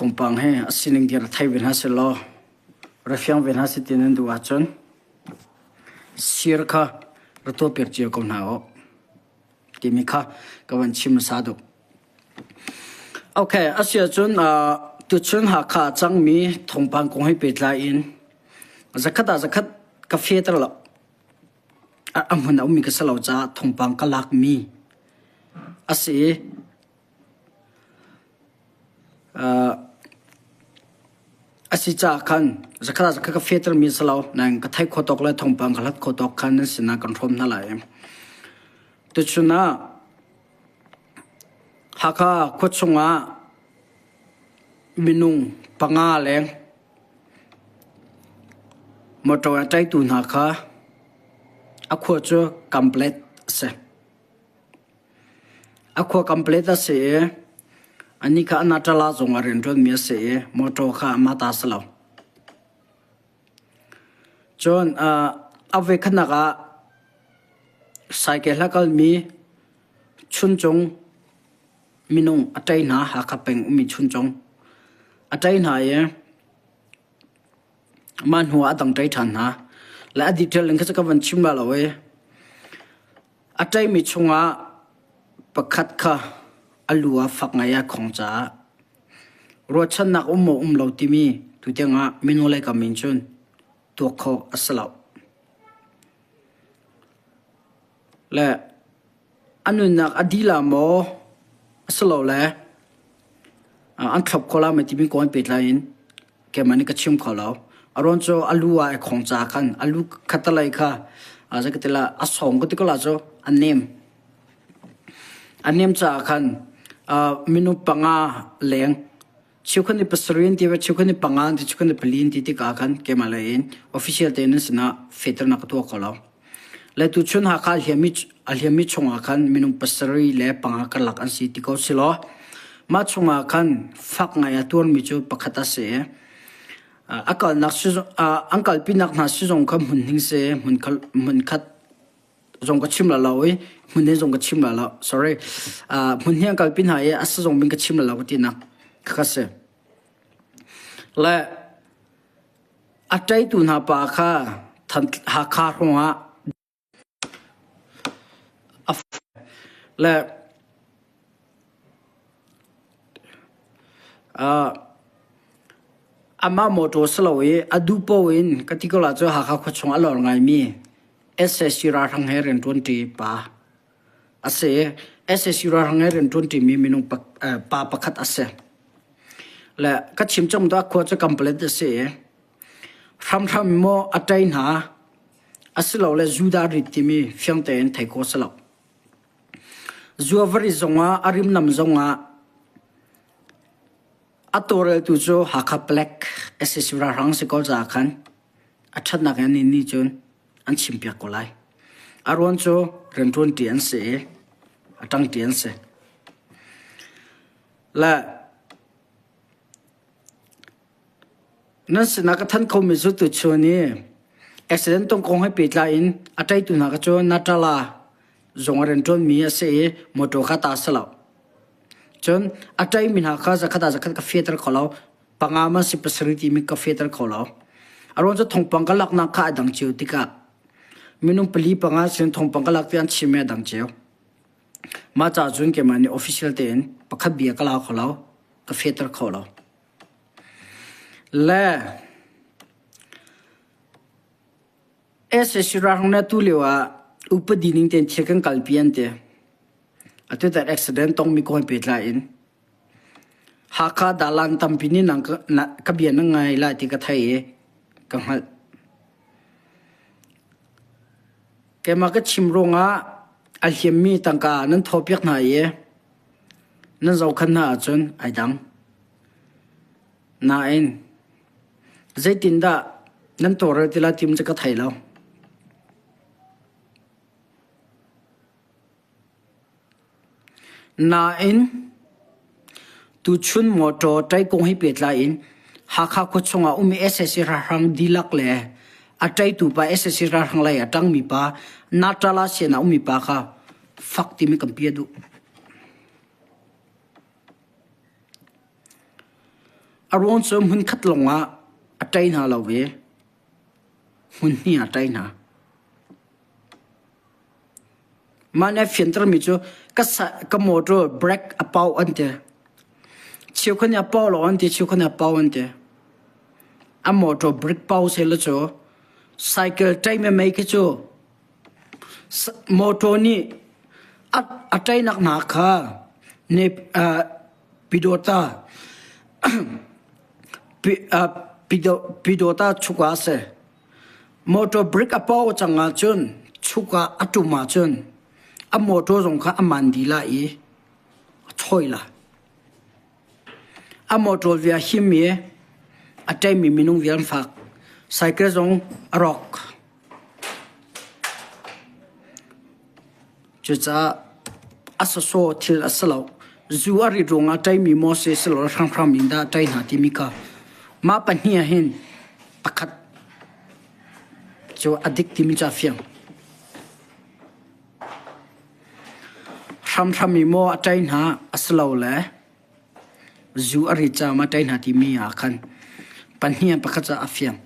Thawngpang he a sining dir thei ve hna selaw ra fiang ve hna seh ti nan duh ahcun sir kha ra tuahpiak cio ko hna u timi kha ka van chim hmasa duh. Okay, a si ahcun uh, tuchun Hakha a cangmi thawngpang kong he pehtlai in zakhat ah zakhat ka feter lo. A hmun a ummi ka si lo caah thawngpang ka lakmi a si i uh, a si caah khan zakhat ah zakhat ka fetermi a si lo. Nain ka theih khawh tawk le thawngpang ka hlat khawh tawk khan nan sinah kan hrawm hna lai. Tuchun ah Hakha khua chungah minung panga leng motor a ṭaitu hna kha a khua cu Kamplet a si. A khua Kamplet a si i anih kha Anatala zung ah rianṭuanmi a si i motor kha amah ta a si lo. Cun a voikhatnak ah saikel a kalmi Chuncung minung a ṭei hna Hakha peng ummi Chuncung a ṭei hna i mah hnu ah a dang ṭei ṭhan hna. Le a detail in kha cu ka van chim la lo i a ṭeimi chungah pakhat kha a lu ah fak ngai a khong caah ruahchannak um maw um lo timi tutiang ah minung lei kam in cun tuak khawh a si lo. Le a nunnak a dih la maw asilole an thlop kho la mei timi kong in pehtlai in keimah nih ka chim kho lo. A ruang cu a lu ah ai khong ca khan a lu khattelei kha zei ka ti la a sawng ka ti ko la cu a nem. A nem caah khan minung panga leng cheukhat nih pasarih an ti ve, cheukhat nih panga an ti, cheukhat nih pali an ti tikah khan keimah lei in official tein nan sinah fehternak ka tuah kho lo. Le tuchun Hakha a hliammi chungah khan minung pasarih le panga karlak an si ti ko silaw mah chungah khan fak ngai a tuarmi cu pakhat a si i a kalnak an kalpinak hna sizung kha hmun hning si hmun khat zong ka chim la lo i hmun he zong ka chim la lo sorry uh, hmun hi an kalpi hna i a zong min ka chim la lo ka tinak kha si le a ṭeitu hna pa kha Hakha hrawng ah le uh, amah motor si lo i a duh paoh in ka ti ko la cu Hakha khua chung a lor ngaimi SAC ralhrang he rianṭuanṭi pa a si. SAC ralhrang he rianṭuanṭimi minung pa pakhat a si. Le ka chim cang dah khua cu complete a si i hramhram maw a ṭei hna asilole Judah rit timi fiang tein thei khawh a si lo. Zuavari zongah a rimnam zongah a tawlreltu cu Hakha Palek SAC ralhrang si ko caah khan a ṭhatnak in nih nih cun an chimpiak ko lai. A ruan cu rianṭuanṭi an si i a ṭangṭi an si. Le nan sinah ka thanh khomi cu tuchun i accident tong kong he pehtlai in a ṭeitu hna kha cu Natala zung a rianṭuanmi a si i motor kha ta a si lo. Cun a ṭeimi hna kha zakhat ah zakhat ka fehter kho lo. Panga man si pasarih timi ka fehter kho lo. A ruang cu thawngpang ka laknak kha a dang cio tikah minung pali panga sin thawngpang ka lak ti an chim i a dang cio. Mah caah cun keimah nih official tein pakhat bia ka la kho lo, ka fehter kho lo. Le SAC ralhrang nih atu lio ah upadi ning tein thil kan kalpi an ti. Atu tan accident tongmi kong he pehtlai in Hakha dalan tampi nih nang ka bia na ngai lai ti ka thei i ka hngalh. Keimah ka chim ruangah a hliammi tangka nan thawpiak hna i nan zohkhan hna ahcun ai dang. Nain zeitindah nan tawlrel ti lai tim cu ka thei lo. Nain, tuchun mawṭaw ṭaikung he pehtlai in Hakha khuachung ah ummi sac ralhrang dihlak le a ṭaitu pa sac ralhrang lei a ṭangmi pa Natala sian ah ummi pa kha fak timi kan piah duh. A ruang cu hmunkhat lawngah a ṭai hna lo i hmun hnih ah a ṭai hna. Mah nih a fiantermi cu ka ka motor brake a pau an ti. Cheukhat nih a pau lo an ti, cheukhat nih a pau an ti. A motor brake pau sehla cu cycle ṭai meimei khi cu motor nih a ṭainak hna kha Pyidawta Pyidawta chuk ah a si. Motor brake a pau cang ahcun chuk ah a ṭum ahcun a motor zong kha a man dih lai i a choi lai. A motor via him i a ṭaimi minung vial an fak. Cycle zong a rawk. Cucaah a sawsawh thil a si lo. Zu a rit ruangah ṭaimi maw si silole hramhram in dah ṭai hna timi kha mah pahnih ah hin pakhat cu a dik timi cu a fiang. Hramhram i maw a ṭai hna asilole zu a rit caah maw a ṭai hna timi ah khan pahnih ah pakhat cu a fiang.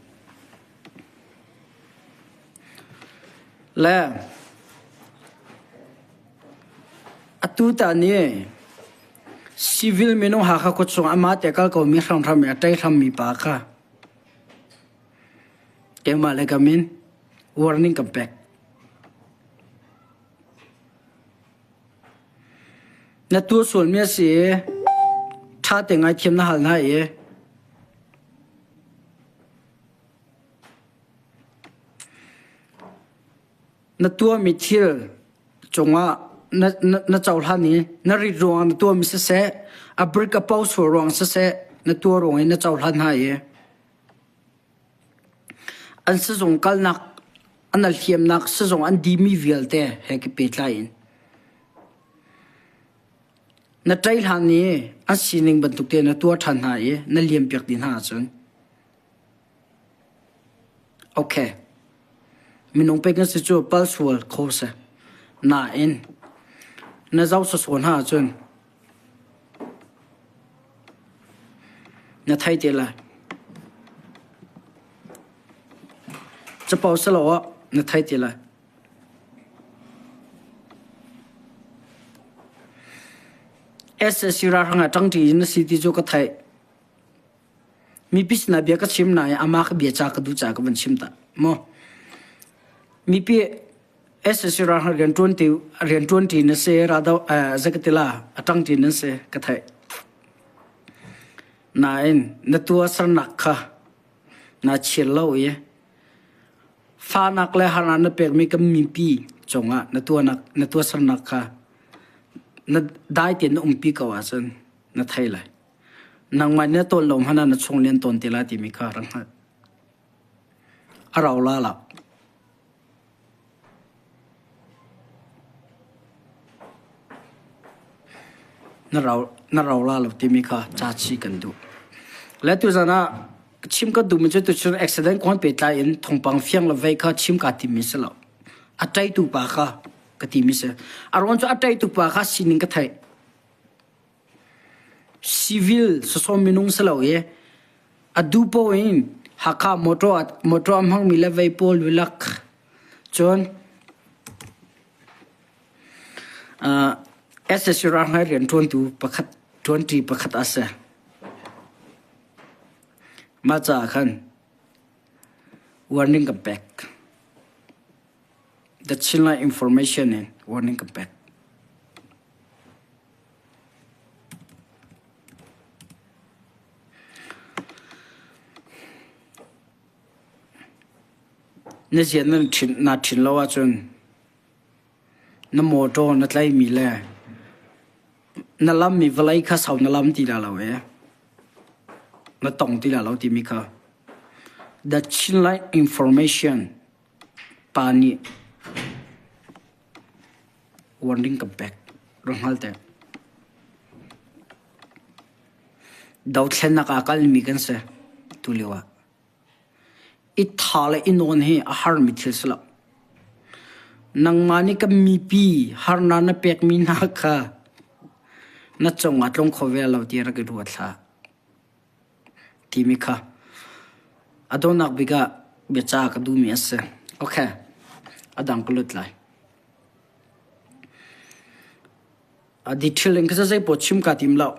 Le atu tan i civil minung Hakha khuachung amah te kal komi hramhram i a ṭai hrammi pa kha keimah le ka min warning kan pek. Na tuah sualmi a si i ṭha te ngaithiam na hal hna i Na tuahmi thil cungah na, na, na cohlan i na rit ruangah na tuahmi siseh, a brik a po sual ruang siseh, na tuah ruang i na cohlan hna i an sizung kalnak, an alhiamnak sizung an dimi vialte he ki pehtlai in na ṭai hlan i an sining bantuk te na tuah ṭhan hna i na liampiak dih hna ahcun Okay. Minung pek na si cu pal sual kho si. Nain na zoh sawsawh hna ahcun na thei te lai. Capo si lo ah na thei te lai. SSC ralhrang ah ṭangṭi in na si ti cu ka theih. Mipi sinah bia ka chim nain amah ka bia ca ka duh caah ka van chim ta. Maw? Mipi SSC ralhrang rianṭuan ti rianṭuan ṭi na si rado zakatila a ṭang ṭi nan si ka theih. Nain na tuahsernak kha naa chir lo i fahnak le harnak na pekmi kan mipi cungah na tuahnak na tuahsernak kha na dai tein na umpi ko ahcun na thei lai. Nangmah nih na tawn lo hmanh ah na chung nih an tawn te lai timi kha rak hngalh. A rau la lo. Na rau, na rau la lo timi kha ca chih kan duh. Le tuzan ah chim ka duhmi cu tuchun accident kong pehtlai in thawngpang fiang le vei kha chim kaa timmi si lo. A ṭaitu pa kha ka timi si. A ruang cu a ṭaitu pa kha sining ka theih. Civil sawsawm minung si lo i a duh paoh in Hakha motor motor a hmangmi le vei pawl lulak cun uh, SSC ralhmai rianṭuantu pakhat ṭuanṭi pakhat a si. Mah caah khan warning kan pek. The Chinland Information in warning kan pek. Na zian na ṭhin, naa ṭhin lo ahcun na mawṭaw na tlaimi le na lammi vawlei kha sau na lam ti la lo ee. Na tong ti la lo timi kha. The Chinland Information pa nih warning kan pek. Rak hngal te. Dothlennak ah kalmi kan si tu lio ah. I tha le i nawn hi a harmi thil si lo. Nangmah nih kan mipi harnak na pekmi hna kha na cungah tlung kho ve lo ti rak i ruat hlah. timi kha a dawnak bik ah biaca ka duhmi a si. Okay, a dang ka lut lai. A detail in kha zei paoh chim kaa tim lo.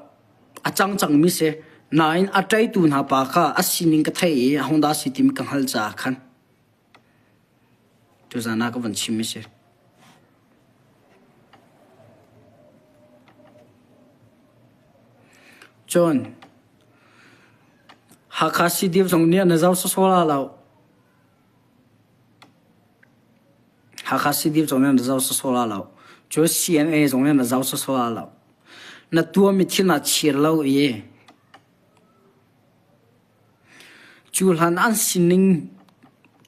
A cang cangmi si. Nain a ṭeitu hna pa kha a sining ka theih i ahodah a si timi ka hngalh caah khan tuzan ah ka van chim i si. Cun Hakha CDF zong nih an i zoh sawsawh la lo. Hakha CDF zong nih an zoh sawsawh la lo. Cun CNA zong nih an zoh sawsawh la lo. Na tuahmi thil naa chir lo i cu hlan an sining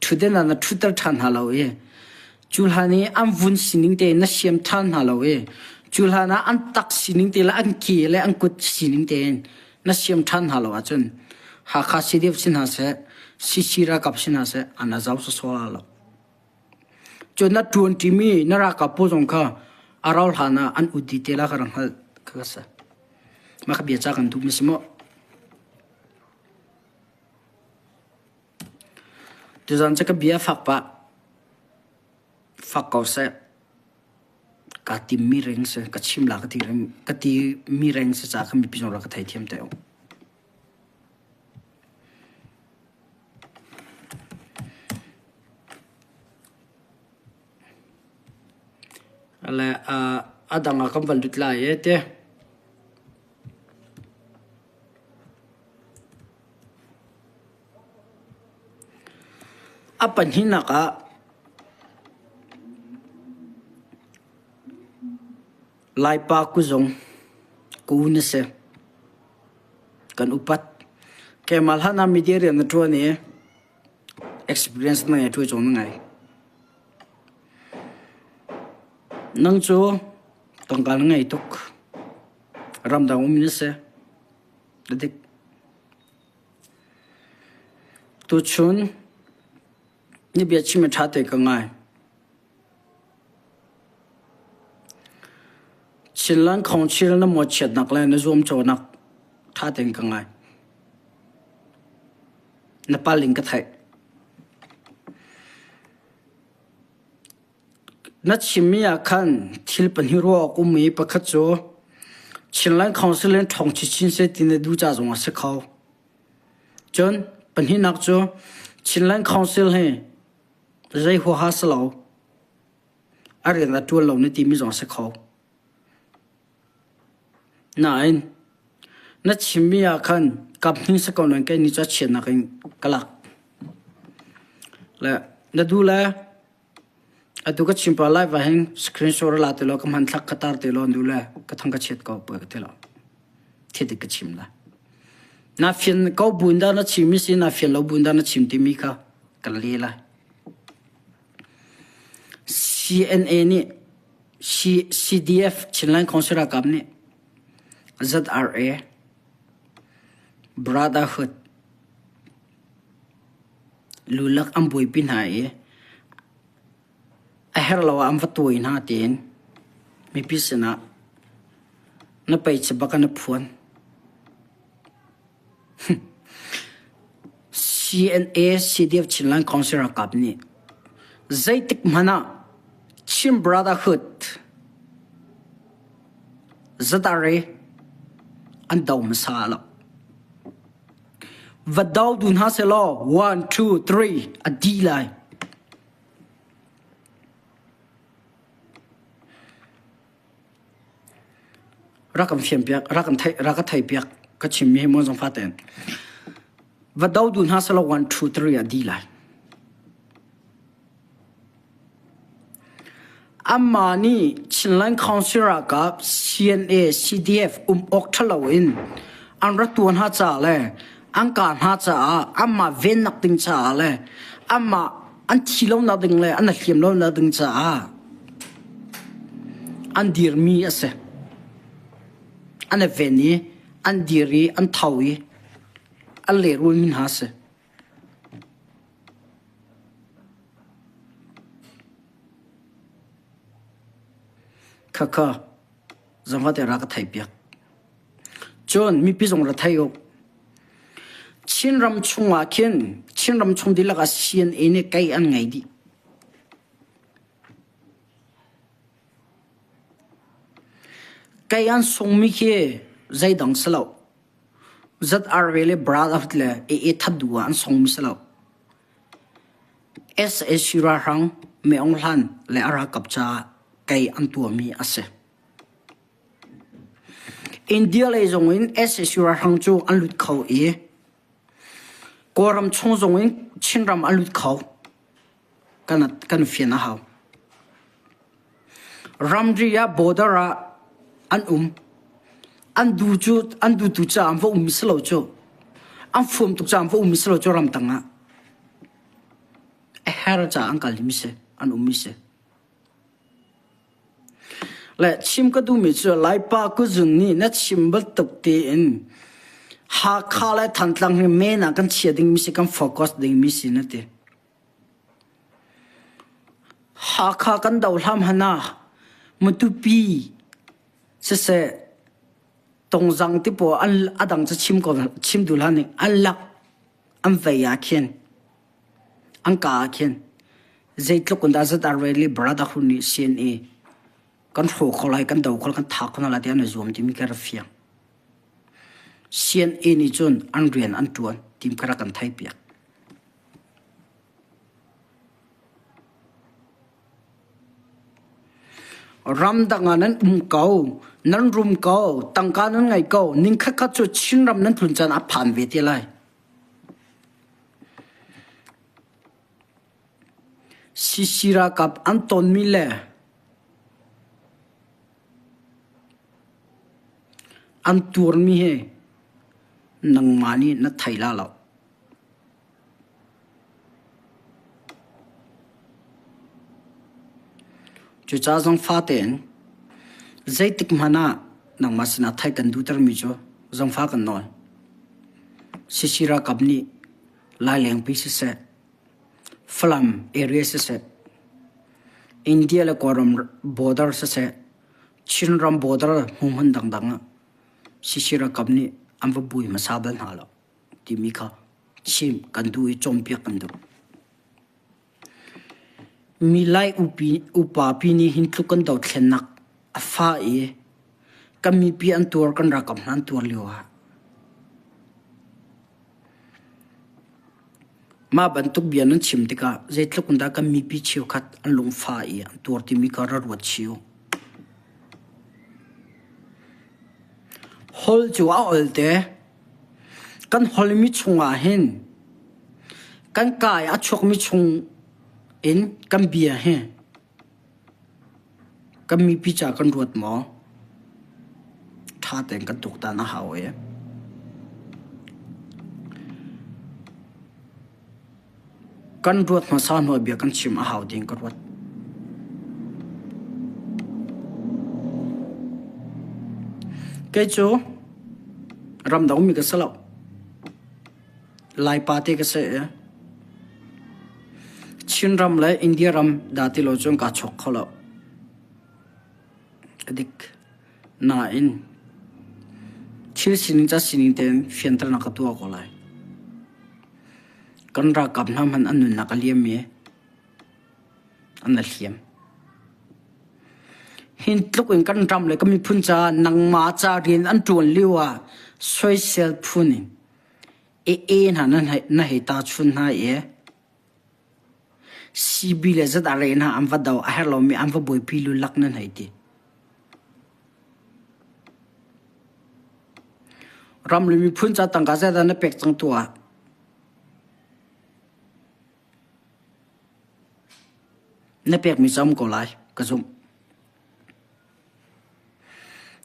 ṭhutden ah na ṭhutter ṭhan hna lo i cu hlan i an vun sining tein na siam ṭhan hna lo i cu hlan ah an tak sining te le an ke le an kut sining tein na siam ṭhan hna lo ahcun Hakha CDF si hna seh, CC ralkap si hna seh, an a zau sawsawh la lo. Cun na ṭuan ṭimi na ralkap pawl zong kha a rau hlan ah an ut dih te la ka rak hngalh ka ka si. Mah ka bia ca kan duh mi si maw? Tuzan cu ka bia fak pah. Fak ko seh. Kaa timmi reng si, ka chim la ka ti reng, ka ti mi reng si caah khan mipi zong rak ka theithiam te u. Le a dang ah kan van lut lai e te. A pahnihnak ah Laipa kuzung ku na si. Kan upat. Keimah hlan ah media rian na ṭuan i experience na ngei, ṭuai cawng na ngei. Nang cu tangka na ngei tuk. Ramdang um na si. Na dik. Tuchun na biachim a ṭha te ka ngai. Chinland Council na mawhchiatnak le na zuamcawhnak ṭha tein ka ngai. Na pal in ka theih. Na chimmi ah khan thil pahnih ruah awk um i pakhat cu Chinland Council in ṭhawng chinchin seh ti na duh ca zong a si kho. Cun pahnihnak cu Chinland Council hi zei huaha si lo, a rian a ṭuan lo na timi zong a si kho. Nain na chimmi ah khan kaphnih si ko nain kei nih cu a chiatnak in ka lak. Le na duh le atu ka chim pah live ah hin screenshot la ti law ka hmanthlak ka tar ti law nu le ka thang ka chiat ko poi ka ti lo. Thil dik ka chim la. Na fian ko buin dah na chim mi si na fian lo buin dah na chim timi kha kan le lai. CNA nih CDF Chinland Council ralkap nih ZRA Brotherhood lulak an buaipi hna i a herh lo ah an va tuai hna tiin mipi sinah na peici bak in na phuan. CNA CDF Chinland Council ralkap nih zeitik hmanh ah Chin Brotherhood ZRA an do hmasa lo. Va do tu hna sehlaw 1 2 3 a dih lai. Rak kan fianpiak, rak kan theih, rak ka theihpiak. Ka chimmi hi maw zong fa tein. Va do duh hna selaw 1 2 3 a dih lai. Amah nih Chinland Council ralkap CNA, CDF um awk ṭhalo in an ra tuan hna caah le an kah hna caah amah vennak ding caah le amah an thi lonak ding le an hliam lonak ding caah an dirmi a si. An i ven i an dir i an tho i an lehrulmi hna a si. Khakha zangfah te ra ka theihpiak. Cun mipi zong ra thei u. Chinram chungah khin Chinram chung dihlak ah CNA nih kei an ngei dih. Kei an sungmi khi zeidang si lo. ZRA le Brotherhood le AA that duh ah an sungmi si lo. SAC ralhrang Me Aung Hlan le a ralkap caah kei an tuahmi a si. India lei zongin sac ralhrang cu an lut kho i Kawlram chung zongin Chinram an lut kho. Kan, kan fian a hau. Ramri ah border ah an um. An du cu an dutu ca an va um si lo cu. An fuam tuk ca an va um si lo cu ramtang ah. A her ca an kal mi si, an um mi si. Le chim ka duhmi cu Laipa kuzun nih na chim bantuk tein Hakha le Thantlang hi men ah kan chia dingmi si kan focus dingmi si na ti. Hakha kan do hlam hana Matupi siseh Tongzang ti pawl an a dang cu chim ko chim duh hlah ning an lak an vei ah khin An ka ah khin zeitluk in dah ZRA le Brotherhood nih CNA kan hrawh kho lai, kan do kho lai, kan thah kho hna lai ti an i zuam timi ka rak fiang. CNA nih cun an rian an ṭuan tim kha rak kan theihpiak. Ramdang ah nan um ko, nan rum ko, tangka nan ngei ko, ning khatkhat cu Chinram nan tlun caan a phan ve te lai. CC ralkap an tonmi le an tuarmi hi nangmah nih na thei la lo. Cucaah zangfah tein zeitik hmanh ah nangmah sinah theih kan duhtermi cu zangfah kan nawl. CC ralkap nih Lailengpi siseh, Falam area siseh, India le Kawlram border siseh, Chinram border hmunhmun dangdang ah CC ralkap nih an va bui hmasa bal hna lo timi kha chim kan duh i cawnpiak kan duh. Mi Lai upa pi nih hin tluk kan dothlennak a fa i kan mipi an tuar kan ralkap hna an tuar lio ah mah bantuk bia nan chim tikah zeitluk in dah kan mipi cheukhat an lungfa i an tuar timi kha ra ruat chih u. Holh cu a ol te. Kan holmi chungah hin kan kai a chuakmi chung in kan bia hi kan mipi ca kan ruat maw? Ṭha tein kan tuaktan a hau e. Kan ruat hmasa hnu bia kan chim a hau ding ka ruat. Kei cu ramdang mi ka si lo. Laipa te ka si i Chinram le India ram dah ti lo cun kaa chawk kho lo. A dik. Nain thil sining ca sining tein fianternak ka tuah ko lai. Kan ralkap hna hmanh an nunnak a liam i an a hliam. Hin tluk in kan ram le kan miphun caah nangmah ca rian an ṭuan lio ah soisel phun in AA hna na hei tahchun hna i CB le ZRA hna an va do a herh lomi an va buaipi lulak nan hei ti. Ram le miphun ca tangka zeidah na pek cang tuah? Na pekmi cu a um ko lai, ka zumh.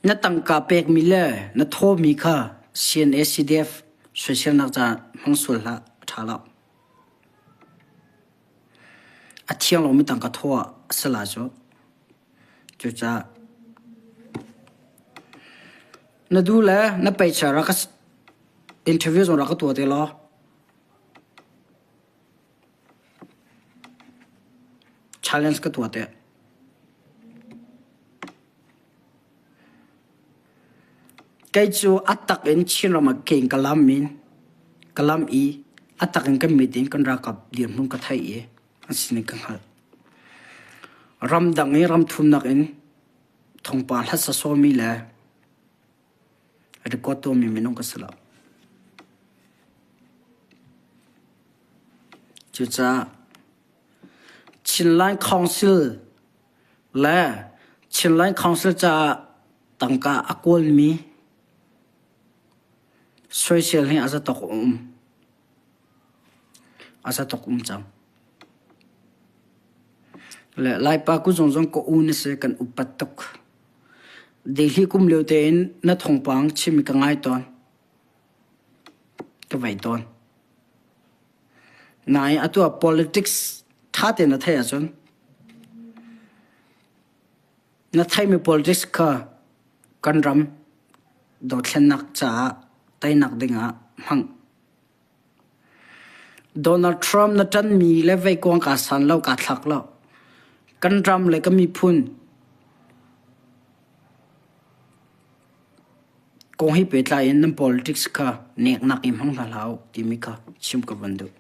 Na tangka pekmi le na thawmi kha CNA CDF soiselnak caah hmang sual hlah, a ṭha lo. A thiang lomi tangka thaw ah a si lai cu. Cucaah na duh le na peicha rak ka interview zong rak ka tuah te law. Challenge ka tuah te. Kei cu a tak in Chinram ah keng ka lam in. Ka lam i a tak in kan mit in kan ralkap dirhmun ka theih i an sining ka hngalh. Ramdang i ramthumnak in thawngpang hlat sawsawmi le record tuahmi minung ka si lo. Cucaah Chinland Council le Chinland Council caah tangka a kawlmi soisel hi a zatok a um. A zatok um cang. Le Laipa kuzung zong ka u na si kan upat tuk. Delhi kum lio tein na thawngpang chim ka ngai tawn. Ka vei tawn. Nain atu ah politics ṭha tein na theih ahcun na theihmi politics kha kan ram dothlennak caah teinak dingah hmang. Donald Trump na ṭanmi le veikuang kaa san lo, kaa thlak lo. Kan ram le kan miphun Kong he pehtlai in nan politics kha neknak i hmang hna hlah u timi kha chim ka van duh.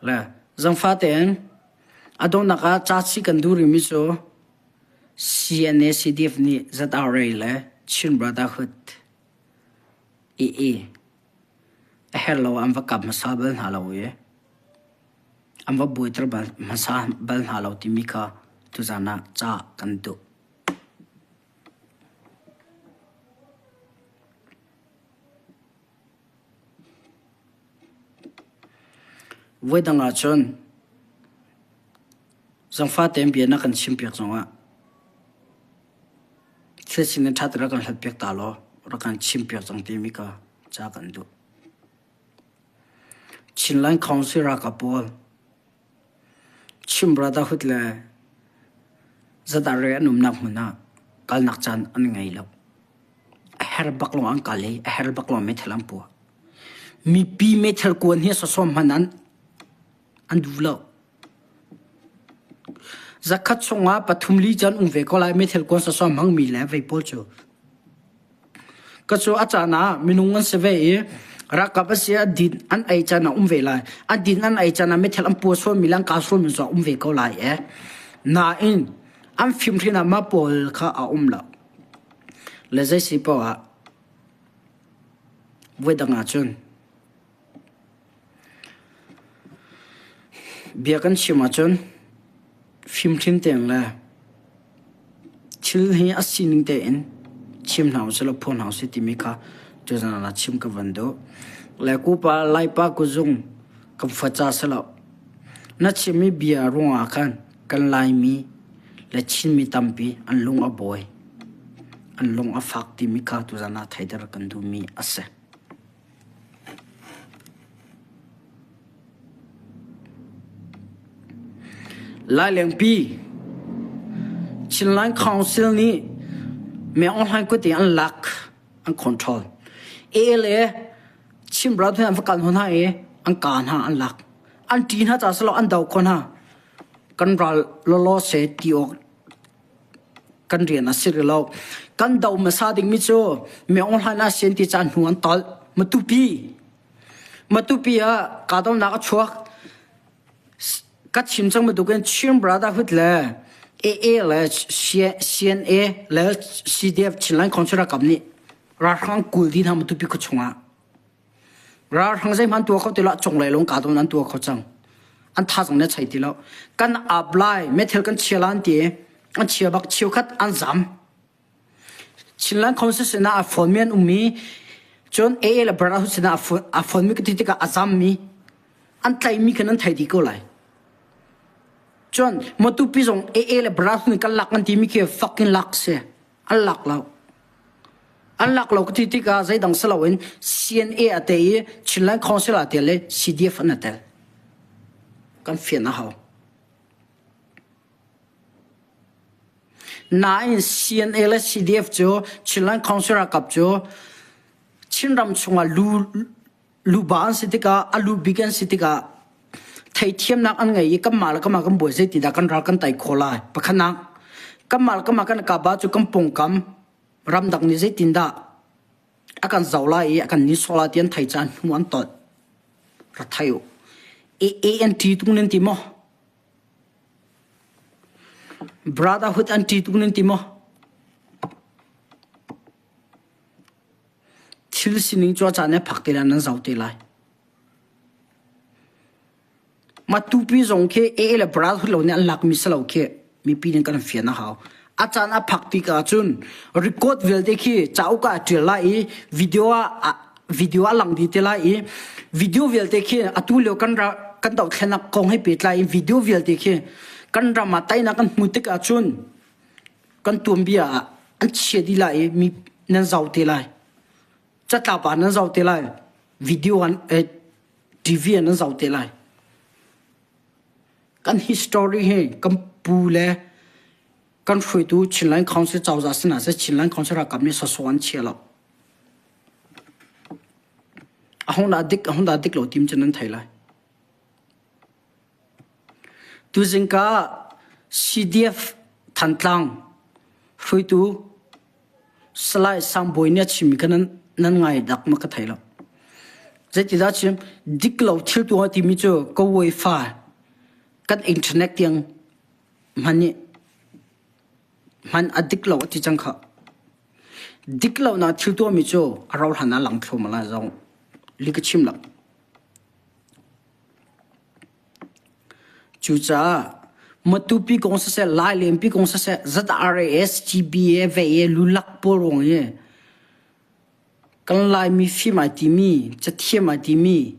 Le zangfah tein a donghnak ah ca chih kan duh rihmi cu CNA CDF nih ZRA le Chin Brotherhood AA a herh lo an va kap hmasa bal hna lo i an va buaiter hmasa bal hna lo timi kha tuzan ah ca kan duh. Voidang ahcun zangfah tein bia na kan chimpiak zongah thil sining ṭha tein rak kan hlatpiak ta law rak kan chimpiak cang timi kha ca kan duh. Chinland Council ralkap pawl Chin Brotherhood le Zadare an umnak hmun ah kalnak caan an ngei lo. A her bak lawng an kal i a her bak lawng meithal an puah. Mipi meithal kuan hi sawsawm hmanh an an duh lo. Zakhat chungah pathum li caan um ve ko lai meithal kuan sawsawm hmangmi le vei pawl cu. Ka cu a caan ah minung an si ve i ralkap a si a din an ei caan ah um ve lai. A din an ei caan ah meithal an pua sualmi le an kah sualmi cu a um ve ko lai e. Nain an fimhrin ah mah pawl kha a um lo. Le zei si paoh ah voidang ah cun Bia kan chim ahcun fimhrin tein le thil hi a sining tein chim hna usih law phuang hna usih timi kha tuzan ah chim ka van duh. Le kupa Laipa kuzung kan fa ca si lo. Na chimmi bia ruangah khan kan Laimi le Chinmi tampi an lung a buai, an lung a fak timi kha tuzan ah theiter kan duhmi a si. Lailengpi Chinland Council nih Meng Aung Hlaing kut in an lak, an control. ALA Chin Brotherhood an va kal hna i an ka hna an lak. An ṭi hna ca silo an do kho hna. Kan ral lawlaw se ti awk kan rian a si rih lo. Kan do hmasa dingmi cu Meng Aung Hlaing ah sian ti caan hnu an tolh. Matupi Matupi ah kahdohnak a chuak. Ka chim cang bantukin Chin Brotherhood le AA le CNA le CDF Chinland Council ralkap nih ralhrang kul dih hna Matupi khua chungah. Ralhrang zeihmanh tuah kho ti lo, cunglei lawng kahdohnak an tuah kho cang. An thazaang nih a chei ti lo. Kan ap lai, meithal kan chia la an ti i an chia bak cheukhat an zam. Chinland Council sinah a phone mi an um i cun AA le Brotherhood sinah a phone mi ka ti tikah a zam mi an tlaihmi khan an thei dih ko lai. Cun Matupi zong AA le Brotherhood nih kan lak an timi khi fucking lak si. An lak lo. An lak lo ka ti tikah zeidang si loin CNA a te i Chinland Council a tel le CDF an a tel. Kan fian a hau. Nain CNA le CDF cu Chinland Council ralkap cu Chinram chungah lu luba an si tikah a lu bik an si tikah theithiamnak an ngei i kanmah le kanmah kan buai zeitidah kan ral kan tei khawh lai pakhatnak kanmah le kanmah kan kah ba cu kan pawngkam ramdang nih zeitindah. A kan zoh lai i a kan nihsawh lai ti an thei caan hnu an tolh. Ra thei u. ANT tung nan ti maw? Brotherhood an ṭi tuk nan ti maw? Thil sining cu a caan he phak te lai nan zoh te lai. Matupi zong khi AA le Brotherhood lo nih an lakmi si lo khi mipi nih kan fian a hau. A caan a phak tik ahcun record vialte khi cauk ah a ṭial lai i video ah video a lang dih te lai i video vialte khi atu lio kan ra kan dohthlennak kong he pehtlai in video vialte khi kan ram ah teinak kan hmu tik ahcun kan tuanbia ah an chia dih lai i mi nan zau te lai. Catlap ah nan zau te lai. Video an eh, TV ah nan zau te lai. Kan history hi kan pu le kan hruaitu Chinland Council cozah sinah seh Chinland Council ralkap nih sawsawh an chia lo. A hung dah dik a hung dah dik lo tim cu nan thei lai. Tuzing ka CDF Thantlang hruaitu Salai Sang Bawi nih a chimmi kha nan, nan ngai dak ma ka thei lo. Zeitidah chim dik lo thil tuah timi cu ka wifi kan internet tiang hman i hman a dik lo a ti cang kha. Dik lo na thil tuahmi cu a rauh hlan ah lang thluahmah lai zong li ka chim lo. Cucaah Matupi kong siseh, Lailenpi kong siseh, ZRAS, GBA, VA, lulak pawl ruang hi kan Laimi fim ai timi, cathiam ai timi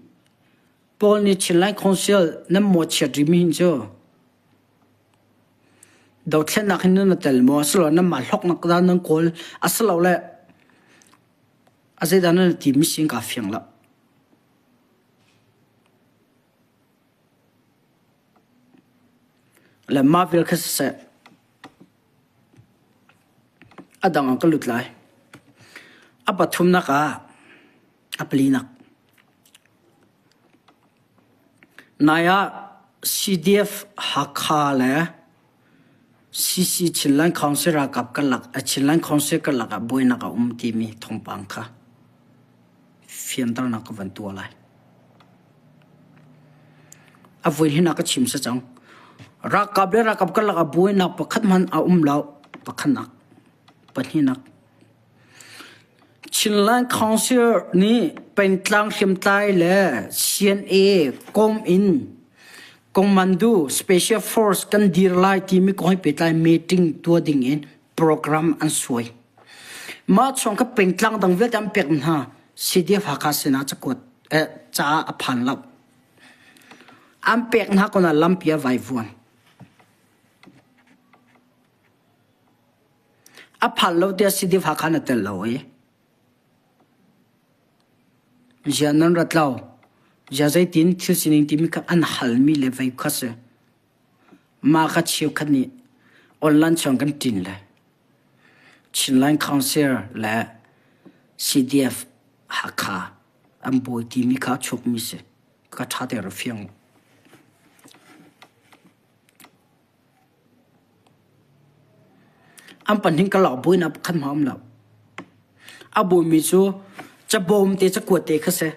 pawl nih Chinland Council nan mawhchiat rihmi hin cu dothlennak hin nan tel maw asiloah nanmah hlawknak dah nan kawl asilole a zeidah nan timi sin kaa fiang lo. Le mah vial kha siseh a dang ah ka lut lai. A pathumnak ah a palinak. Nai ah CDF Hakha le CC Chinland Council ralkap karlak Chinland Council karlak ah buainak a um timi thawngpang kha fianternak ka van tuah lai. A voi hin a ka chim sa cang. Ralkap le ralkap karlak ah buainak pakhat hmanh a um lo. Pakhatnak, pahnihnak. Chinland Council nih pengtlang hriamtlai le CNA kom in Kongmandu Special Force kan dir lai timi kong he pehtlai meeting tuah ding in program an suai. Mah chung kha pengtlang dang vialte an pek hna. CDF Hakha sinah cakuat eh, ca a phan lo. An pek hna kon ah lampi a vaivuan. A phan lo tiah CDF Hakha na tel lo i. Zia nan rat lo. Zia zeitin thil sining timi kha an halmi le vei kha si. Mah kha cheukhat nih online chung kan ṭin le Chinland Council le CDF Hakha an bawi timi kha a chuakmi si. Ka ṭha te ra fiang. An pahnih karlak buainak pakhat hmanh a um lo. A buaimi cu cabawm te cakuat te kha si.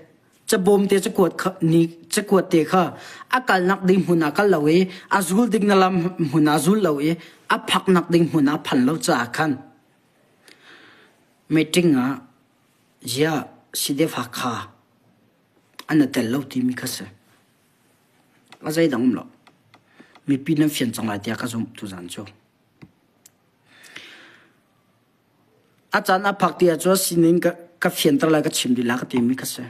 Cabawm te cakuat kha ni cakuat te kha a kalnak ding hmun ah kal lo i a zul ding na lam hmun ah zul lo i a phaknak ding hmun ah phan lo caah khan meeting ah ziah CDF Hakha an i tel lo timi kha si. A zeidang um lo. Mipi nan fian cang lai tiah ka zumh tuzan cu. A caan a phak ti ahcun sining ka, ka fianter lai ka chim dih lai ka timi ka si.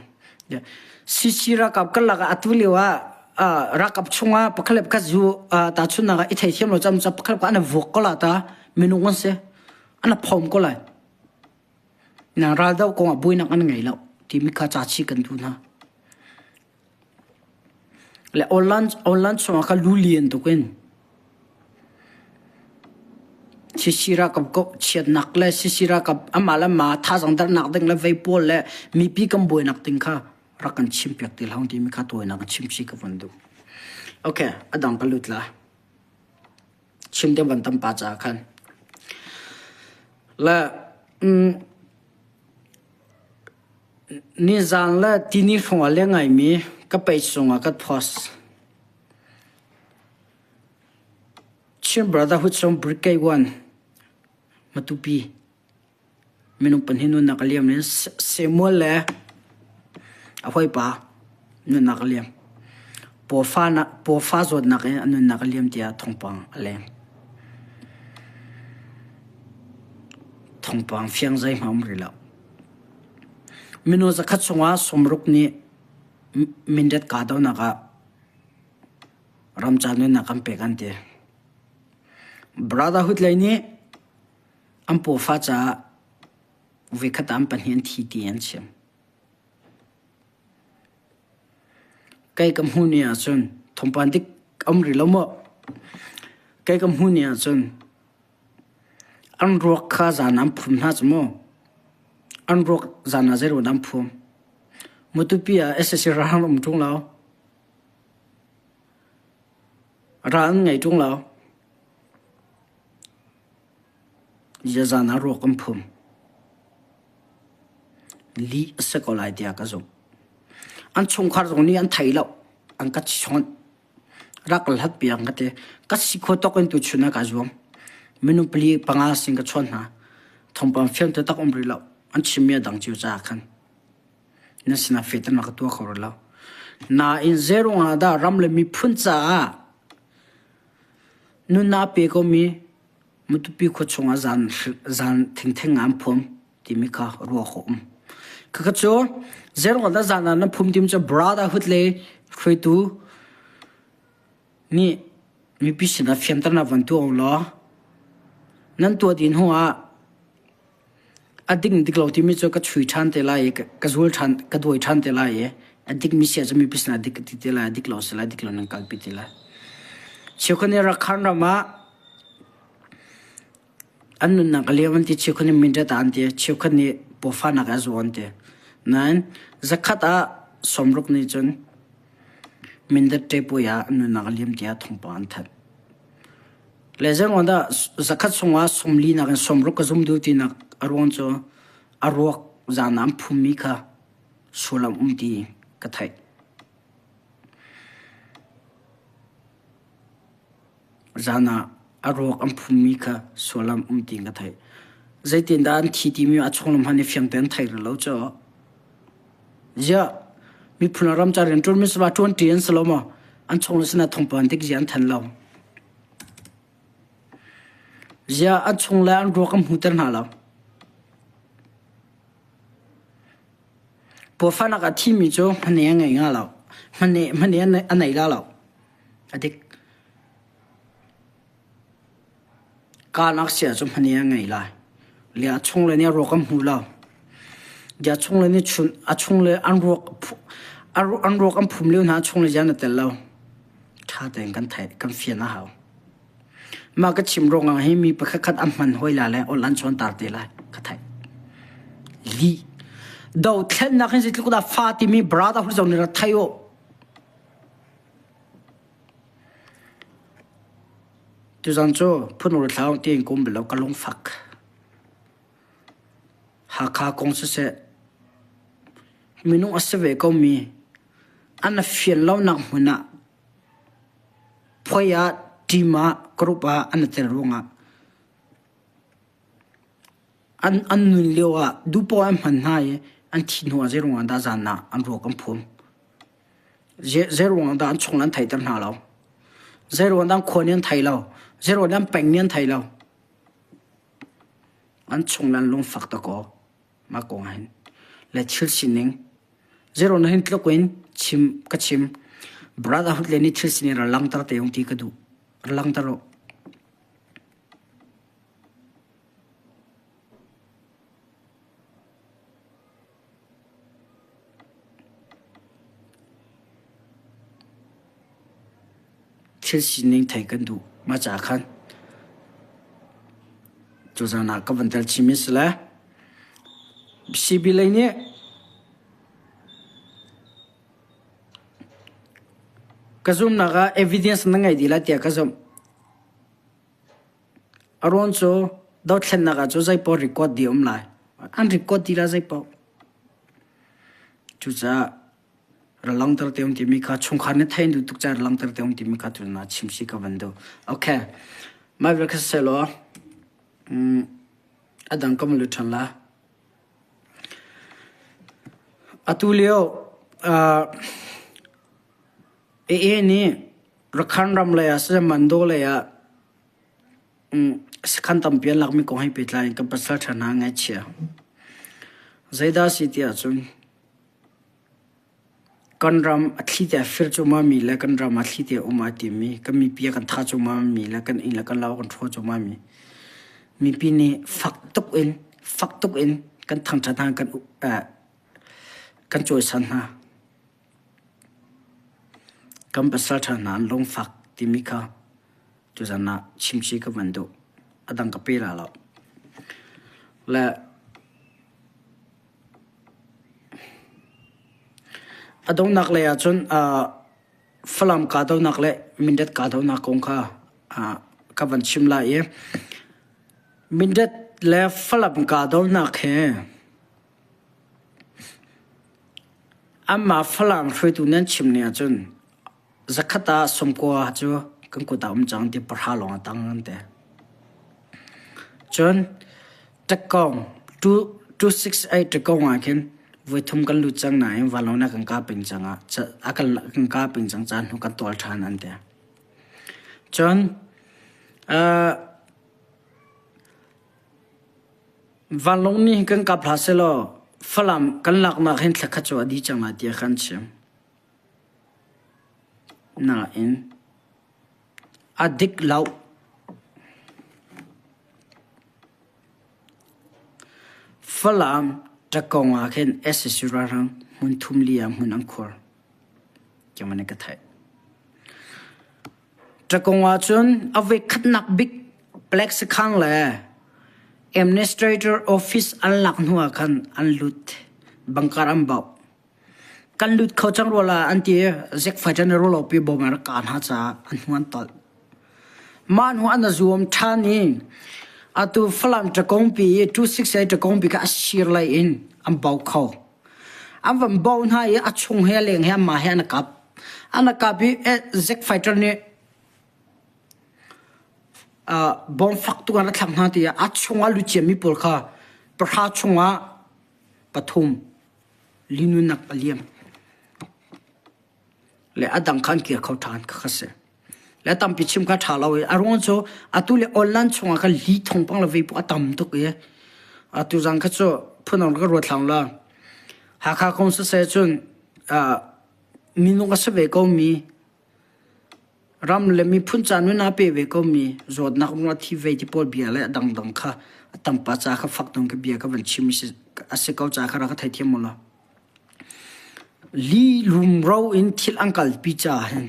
CC ralkap kan lakah atu lio ah ralkap chungah pakhat le pakhat zu tahchunhnak ah i theithiam lo cam ca pakhat le pakhat an vuak ko la ta minung an si an phom ko lai na raldo kong ah buainak an ngei lo timi kha ca chi kan duh hna Le online online chungah kha lu lian tuk in CC ralkap ko chiatnak le CC ralkap amah le amah thazaang dernak ding le vei pawl le mipi kan buainak ding kha rak kan chim piak ti hlah timi kha tawinak in chim chih ka von duh. Okay, a dang ka lut la. Chim deuh van tam pa caah khan. Le mm, Nizaan le tini hrawng ah leng ngaimi ka page cungah ka post. Chin Brotherhood chung Brigade 1 Matupi minung pahnih nunnak a liam in Samuel le a hawipa nunnak a liam. Pawfa zawtnak in a nunnak a liam tiah thawngpang a leng. Thawngpang fiang zeihmanh um rih lo. Minung zakhat chungah sawmruk nih mindat kahdohnak ah ramca nunnak an pek an ti. Brotherhood lei nih an pawfa caah voikhat ah an pahnih an thi ti an chim. Kei ka hmuh ni ahcun thawngpang dik a um rih lo maw? Kei ka hmuh ni ahcun An ruak kha zan ah an phum hna cu mu. An ruak zan ah zeiruang dah an phum? Matupi ah sac ral an um ṭung lo. Ral an ngei ṭung lo. Zan ah ruak an phum. Lih a si ko lai tiah ka zumh. An chungkhar zong nih an thei lo. An ka chawnh. Rak hlat piak ka ti. Ka si kho tawk in tuchun ah kaa zuam. Minung pali panga sin ka chawn hna. Thawngpang fiang taktak um rih lo. An chimmi a dang cio caah khan nan sinah fehternak ka tuah kho rih lo. Nain zeiruang ah dah ram le miphun caah nunnak pe komi Matupi khua chungah zan zan thengtheng ah an phum timi kha ruah khawh um. Khakha cu zeiruang ah dah zan ah nan phum timi cu brotherhood le hruaitu nih mipi sinah fianternak van tuah u law nan tuah dih hnu ah a ding dik lo timi cu ka chui ṭhan te lai i ka zul ṭhan ka dawi ṭhan te lai i a dikmi si ahcun mipi sinah dik ka ti te lai a dik lo si lai dik lo nan kalpi te lai. Cheukhat nih Rakhine ram ah an nunnak a liam an ti cheukhat nih mindat ah an ti cheukhat nih pawfahnak ah a zaw an ti. Nain zakhat ah sawmruk nih cun mindat ṭepuai ah an nunnak a liam tiah thawngpang an thanh. Le zeiruang dah zakhat chungah sawmli nakin sawmruk ka zum duh tinak a ruang cu a ruak zan ah an phummi kha sullam um ti ka theih. Zan ah a ruak an phummi kha sullam um ti ka theih. Zeitindah an thi timi a chunglam hmanh i fiang tein an thei rih lo cu. Ziah miphun le ram ca rianṭuanmi si ba ṭuanṭi an si lo maw? An chungle sinah thawngpang dik zia an thanh lo. Ziah an chungle an ruak an hmuter hna lo. Pawfanak a thimi cu hmane a ngei nga lo. Hmane hmane a nei la lo. A dik. Kanak sia cu hmane a ngei lai. Le a chungle nih a ruak an hmu lo. Dia chungle nih chun a chungle an ruak an ruak an phum lio hna a chungle zian a tel lo. Ṭha tein kan theih kan fian a hau. Mah ka chim ruangah hi mi pakhat khat an hman hoi la le ol an chuan tar te lai ka theih. Li dothlennak hin zeitluk dah fa timi brotherhood zong nih rak thei u. Tuzan cu phun ur thlau tiin kum bal lo ka lungfak. Hakha kong siseh minung a si ve komi an fian lonak hmun ah phuai ah team ah group ah an i tel ruangah an an nun lio ah duhpoah an hman hna i an thih hnu ah zeiruang ah dah zan ah an ruak an phum. Zeiruang ah dah an chung an theiter hna lo. Zeiruang dah an khua nih an thei lo. Zeiruang dah an peng nih an thei lo. An chung le an lungfak dakaw mah kong ah hin le thil sining zeiruang dah hin tluk in chim ka chim brotherhood le nih thil sining ra langter te ung ti ka duh ra langter u. Thil sining theih kan duh. Mah caah khan tuzaan ah ka van tel chinmi si le CB lei nih ka zumhnak ah evidence na ngei dih lai tiah ka zumh. A ruang cu dothlennak ah cu zeipaoh record dih a um lai. An record dih lai zeipaoh. Cucaah ra langhter te um timi kha chungkhar nih thein duh tuk caah ra langhter te um timi kha tu na chim si ka van duh. Okay. Mah vial kha selaw um, a dang ka lut ṭhan la. Atu lio uh, AA nih Rakhan ram lei ah siseh Mando lei ah sakhan tampi an lakmi kong he pehtlai in kan pasal ṭha hna ngaihchia. Zeidah a si ti ahcun kan ram a thli te a fir cuahmahmi le kan ram a thli te a um ai timi, kan mipi a kan thah cuahmahmi le kan inn le kan lo a kan hrawh cuahmahmi mipi nih fak tuk in fak tuk in kan thangṭhat hna kan kan cawisan hna. Kan pasal ṭha hna an lungfak timi kha tuzan ah chimchih ka van duh. A dang ka pe la lo. Le a donghnak lei ahcun uh, Falam kahdohnak le Mindat kahdohnak kong kha uh, ka van chim lai i Mindat le Falam kahdohnak he Anmah Falam hruaitu nan chim ning ahcun zakhat ah sawmkua cu kan kut ah um cang ti pahra lawng a tang an ti. Cun ṭakkawng 268 ṭakkawng ah khin voithum kan lut cang nain vanlawng nih a kan kah peng cang ah a kan kan kah peng cang caah hnu kan tawl ṭhan an ti. Cun uh, Vanlawng nih kan kap hlah sehlaw Falam kan laknak hin thlakhat cu a dih cang lai tiah kan chim. Nain a dik lo. Falam ṭakong ah khin SSU ralhrang hmun thum li ah hmun an khuar. Keimah nih ka theih. Ṭakong ahcun a voikhatnak bik Black Sakhang le Administrator Office an lak hnu ah khan an lut. Bangkar an bauh. Kan lut kho cang rua la an ti i Zack Fighter nih ruahlopi bom a rak kah hna caah an hnu an tolh. Mah hnu an zuam ṭhan i atu Falam ṭakongpi i 268 ṭakongpi kha a sir lei in an bauh kho. An van bauh hna i a chung he a leng he anmah he an i kap. An i kap i Zack Fighter nih bom fak tuk an rak thlak hna tiah a chungah luciami pawl kha pahra chungah pathum linunnak a liam le a dang kha an kir kho ṭhan kha si. Le tampi chim kha ṭha lo i a ruang cu atu le online chungah khan li thawngpang le vei a tam tuk i atu zang kha cu phunang ka ruat hlang la. Hakha kong siseh cun minung a si ve ko mi Ram le miphun ca nun aa pe ve komi zawtnak ruangah thi vei ti pawl bia le a dangdang kha a tampa ca kha fak dong ka bia ka van chim a si ko ca kha rak ka theithiam mu law. Li rumro in thil an kalpi ca hin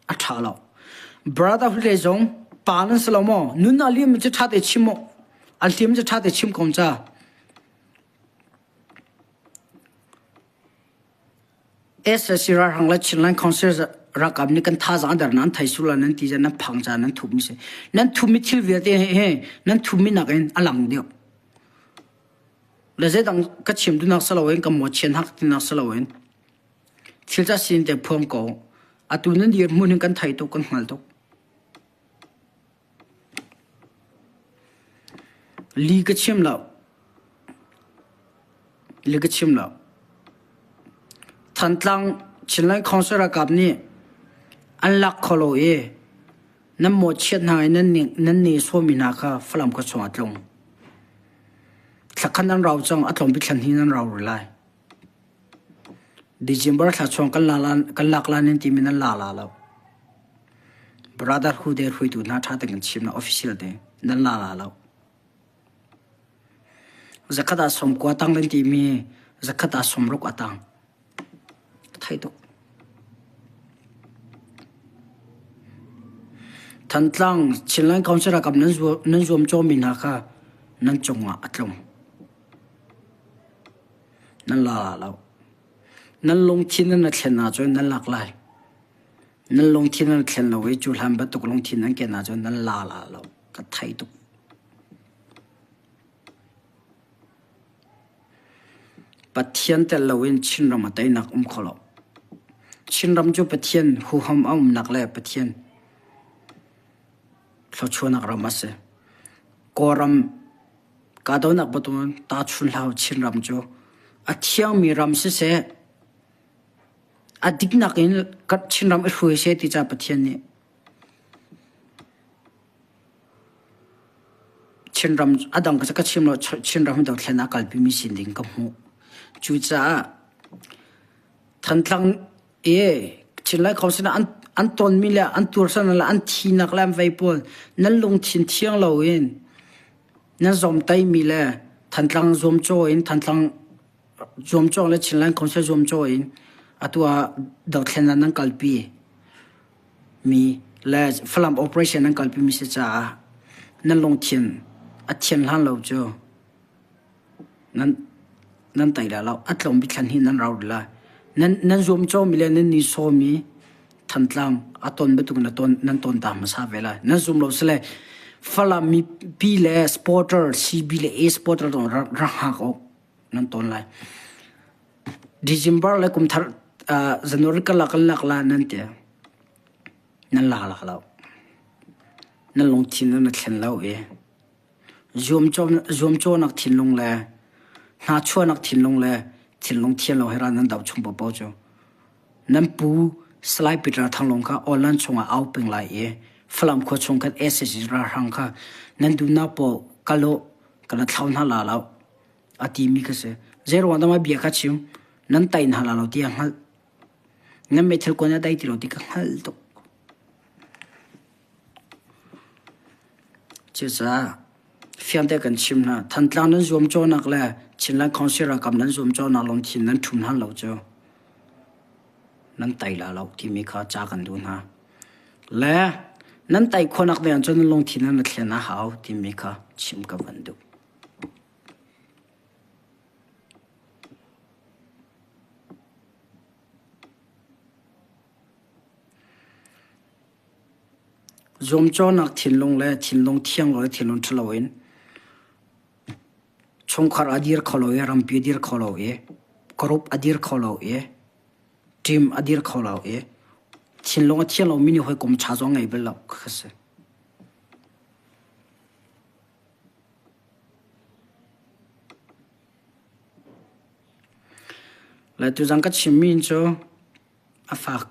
a ṭha lo. Brotherhood lei zong pa nan si lo maw? Nun a liam cu ṭha te chim mu. A hliam cu ṭha te chim ko ca. SAC ralhrang le Chinland Council ralkap nih kan thazaang a der nan thei sul nan ti nan phang ca nan thup mi si. Nan thupmi thil vialte he nan thupmi nakin a lang deuh. Le zeidang ka chim duhnak si loin ka mawchian hak tinak si loin thil ca sin te phuang ko. Atu nan dirhmun hin kan thei tuk kan hngal tuk. Li ka chim lo. Li ka chim lo. Thantlang Chinland Council ralkap nih an lak kho lo i nan mawhchiat hna i nan nan nehsawhmi hna kha Falam khua chungah a tlung. Thlakhan an rau cang, a tlawm bik thlan hnih nan rau rih lai. December thla chung kan lak la nan timi nan la la lo. Brotherhood he hruaitu hna ṭha tein kan chim na official te nan la la lo. Zakhat ah sawmkua tang nan timi zakhat ah sawmruk a tang. Thei tuk. Thantlang Chinland Council ralkap nan zuam cawmi hna kha nan cungah a tlung. Nan la la lo. Nan lungthin nan thlen ahcun nan lak lai. Nan lungthin nan thlen lo i cu hlan bantuk lungthin nan ken ahcun nan la la lo. Ka thei tuk. Pathian tel loin Chinram a teinak um kho lo. Chinram cu Pathian huham a umnak le Pathian thluachuahnak ram a si. Kawlram kahdohnak bantukin tahchun hlah u Chinram cu a thiangmi ram siseh, a diknak in Chinram i hruai seh ti caah Pathian nih Chinram a dang ka chim lo Chinram hi dothlen ah kalpimi sin ding ka hmuh. Cucaah Thantlang i Chinlai Council an an tonmi le an tuarsan le an thinak le an vei pawl nan lungthin thiang loin nan zawmtaimi le Thantlang zuamcaw in Thantlang zuamcaw le Chinland Council zuamcaw in atu ah dothlen ah nan kalpi mi le Falam operation nan kalpi mi si caah nan lungthin a thian hlan lo cu nan nan tai la lo a tlawm bik thlan hi nan rau la nan nan zuamcaw mi le nan ni saw mi Thantlang a ton bantuk na ton nan ton ta hmasa ve lai nan zum lo sile Falam mipi le supporter CB le A supporter dong rak hngak awk nan ton lai December le kum thar January ka lak lak la nan ti nan lak lak lo nan lungthin nan thlen lo i zuamcawnak thinlung le hnachuahnak thinlung le thinlung thian lo he ral nan doh chung paohpaoh cu nan pu Salai Peter Thanglung kha online chungah au peng lai i Falam khua chung khan SAC ralhrang kha nan duhnak paoh kal u ka la thlau hna la lo a timi kha si. Zeiruang dah mah bia kha chim nan tai hna la lo ti a hngalh. Nan meithal kuan a dai ti lo ti ka hngalh tuk. Cucaah fiangte kan chim hna. Thantlang nan zuamcawhnak le Chinland Council ralkap nan zuamcawhnak lungthin nan ṭhum hlan lo cu nan tai la lo timi kha ca kan duh hna. Le nan tai khawhnak ding cun nan lungthin nan thlen a hau timi kha chim ka van duh. Zuamcawhnak thinlung le thinlung thiang lo le thinlung ṭhalo in chungkhar a dir kho lo i rampi a dir kho lo i group a dir kho lo i team a dir kho lo i thinlung a thiang lomi nih hawikom ṭha zong ngei bal lo kha si. Le tuzang ka chimmi cu a fak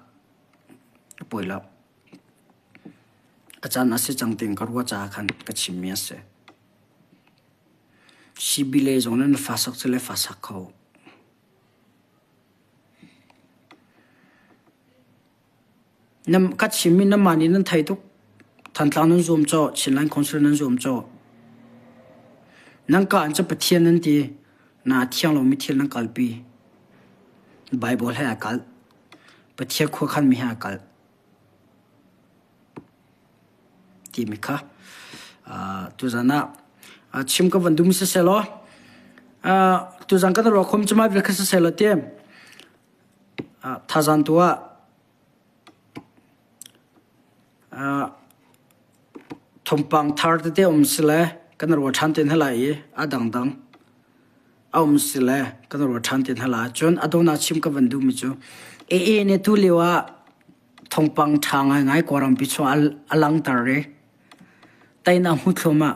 a pawi lo. A caan a si cang tiin ka ruah caah khan ka chimmi a si. Sibile zong nih na fa sak cu le fa sak kho. Na ka chimmi nanmah nih nan thei tuk. Thantlang nan zuam cawh, Chinland Council nan zuam cawh. Nan ka an cu Pathian nan ti. Na thiang lomi thil nan kalpi. Bible he aa kalh. Pathian khuakhanmi he aa kalh. Timi kha tuzan ah chim ka van dum siseh law tuzan kan ruah khom cu mai vial kha siseh law ti thazan tu ah Thawngpang thar tete um si le kan ruah ṭhan te hna lai i a dangdang a um si le kan ruah ṭhan te hna lai. Cun a donghnak chim ka van duhmi cu AA nih tu lio ah thawngpang ṭha ngaingai Kawlrampi chung a langhter i teinak hmu thluahmah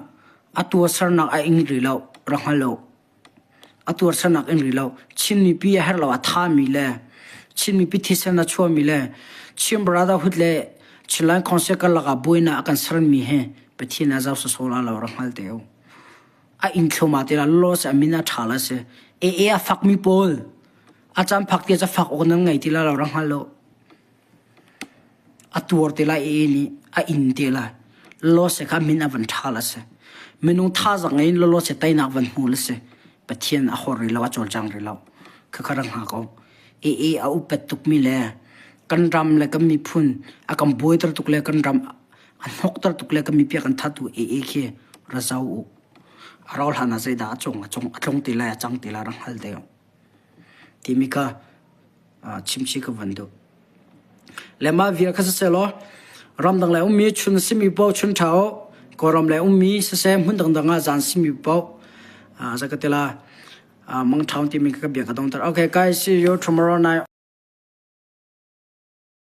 a tuahsernak a ing rih lo, rak hngal lo. A tuarsernak in ri lo. Chin mipi a herh lo a thami le Chin mipi thisen a chuahmi le Chin Brotherhood le Chinland Council karlak ah buainak a kan sermi hi Pathian a zoh sawsawh la lo rak hngal te u. A inn thluma te la lo se a min a ṭha la si. E e a fakmi pawl a caan phak ti ca fak awk nan ngei ti la lo rak hngal lo. A tuar te lai i nih a in te lai. Lose kha min a van ṭha la si. Minung thazaang in lose teinak van hmu la si. Pathian a hor rih lo, a cawlcang rih lo. Khakha rak hngak ko. E e a upat tukmi le kan ram le kan miphun a kan buaiter tuk le kan ram a hnokter tuk le kan mipi a kan thattu e e khi ra zau u. A rau hlan ah zeidah a cung a cung a tlung ti lai a cang ti lai rak hngal te u. Timi kha chimchih ka van duh. Le mah vial kha siseh law ramdang lei ummi chun simi paoh chun ṭha u, Kawlram lei ummi siseh hmun dangdang ah zan simi paoh zakatila. Mangṭhawn timi ka bia ka dongter. Okay guys, see you tomorrow night.